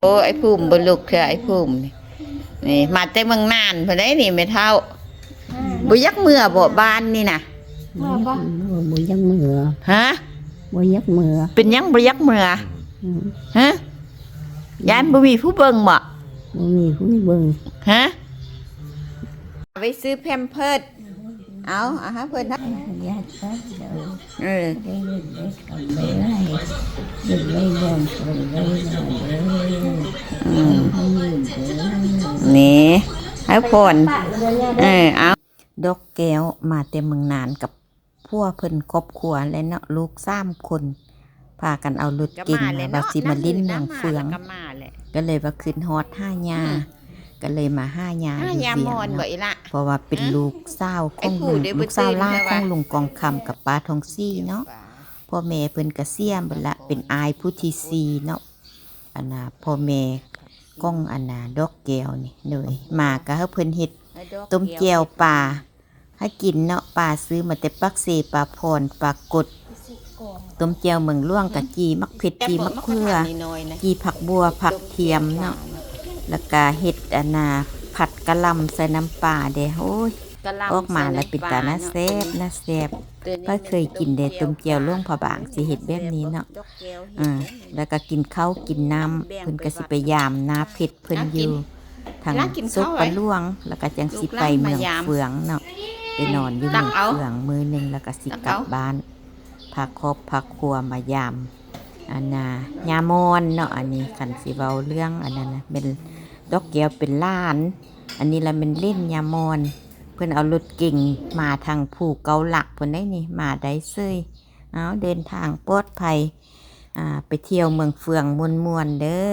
ໂອ້ ອ້າຍພູມບໍ່ລຸກເທື່ອ ອ້າຍພູມນີ້ ນີ້ມາແຕ່ເມືອງນານພຸ້ນໃດນີ້ແມ່ເຖົ້າ. ບໍ່ຢາກເມືອບໍ່ບ້ານນີ້ນະ? ເມືອບໍ່? ບໍ່ ບໍ່ຢາກເມືອ. ຮະ? ບໍ່ຢາກເມືອ. ເປັນຫຍັງບໍ່ຢາກເມືອ? ອືມ. ຮະ? ຢ້ານບໍ່ມີຜູ້ເບິ່ງບໍ? ບໍ່ມີຜູ້ເບິ່ງ. ຮະ? ໄປຊື້ແພມເພີດ ເອົາ ເອົາໃຫ້ເພິ່ນ ເອີ ນີ້ ໃຫ້ພອນ ເອີ ເອົາ. ດອກແກ້ວມາແຕ່ເມືອງນານກັບຜົວເພິ່ນ ຄອບຄົວແຫຼະເນາະ ລູກສາມຄົນ ພາກັນເອົາລົດເກັງມາວ່າຊິມາຫຼິ້ນເມືອງເຟືອງ ກໍເລີຍວ່າຄິດຮອດຫາຍ່າ ກໍເລີຍມາຫາຍ່າຢູ່ວຽງເນາະ ເພາະວ່າເປັນລູກສາວຂອງລຸງ ລູກສາວຫຼ້າຂອງລຸງກອງຄຳກັບປ້າທອງສີເນາະ. ພໍ່ແມ່ເພິ່ນກະເສຍໝົດລະ ເປັນອ້າຍຜູ້ທີສີ່ເນາະ ອັນນ່າ ພໍ່ແມ່ຂອງອັນນ່າ ດອກແກ້ວນີ້ ໂດຍ ມາກະໃຫ້ເພິ່ນເຮັດຕົ້ມແຈ່ວປາ ໃຫ້ກິນເນາະ ປາຊື້ມາແຕ່ປາກເຊ ປາພອນ ປາກົດ ຕົ້ມແຈ່ວເມືອງຫຼວງ ກະຈີ່ໝາກເຜັດ ຈີ່ໝາກເຂືອ ຈີ່ຜັກບົ່ວ ຜັກທຽມເນາະ ແລ້ວກະເຮັດອັນນ່າ ຜັດກະຫຼ່ຳໃສ່ນ້ຳປາເດ້. ໂອ້ຍ ອອກມາແລ້ວເປັນຕາໜ້າແຊບ ໜ້າແຊບ. ຂ້ອຍເຄີຍກິນແຕ່ຕົ້ມແຈ່ວຫຼວງພະບາງ ຊິເຮັດແບບນີ້ເນາະ ເອີ ແລ້ວກະກິນເຂົ້າກິນນ້ຳ ເພິ່ນກະຊິໄປຢາມນ້າເພັດ ເພິ່ນຢູ່ທາງໂຊກປະຫຼວງ ແລ້ວກະຈັ່ງຊິໄປເມືອງເຟືອງເນາະ ໄປນອນຢູ່ເມືອງເຟືອງມື້ໜຶ່ງ ແລ້ວກະຊິກັບບ້ານ ພາຄອບພາຄົວມາຢາມ ອັນນ່າ ຍ່າມ່ອນເນາະ. ອັນນີ້ຄັນຊິເວົ້າເລື່ອງອັນນັ້ນນະ ແມ່ນດອກແກ້ວເປັນຫຼານ ອັນນີ້ລະແມ່ນເຫຼັ້ນຍ່າມ່ອນ. ເພິ່ນເອົາລົດເກັງມາທາງພູເກົ້າຫຼັກພຸ້ນໃດນີ້ ມາໄດ້ເສີຍ. ເອົາ ເດີນທາງປອດໄພ ອ່າ ໄປທ່ຽວເມືອງເຟືອງມ່ວນໆເດີ.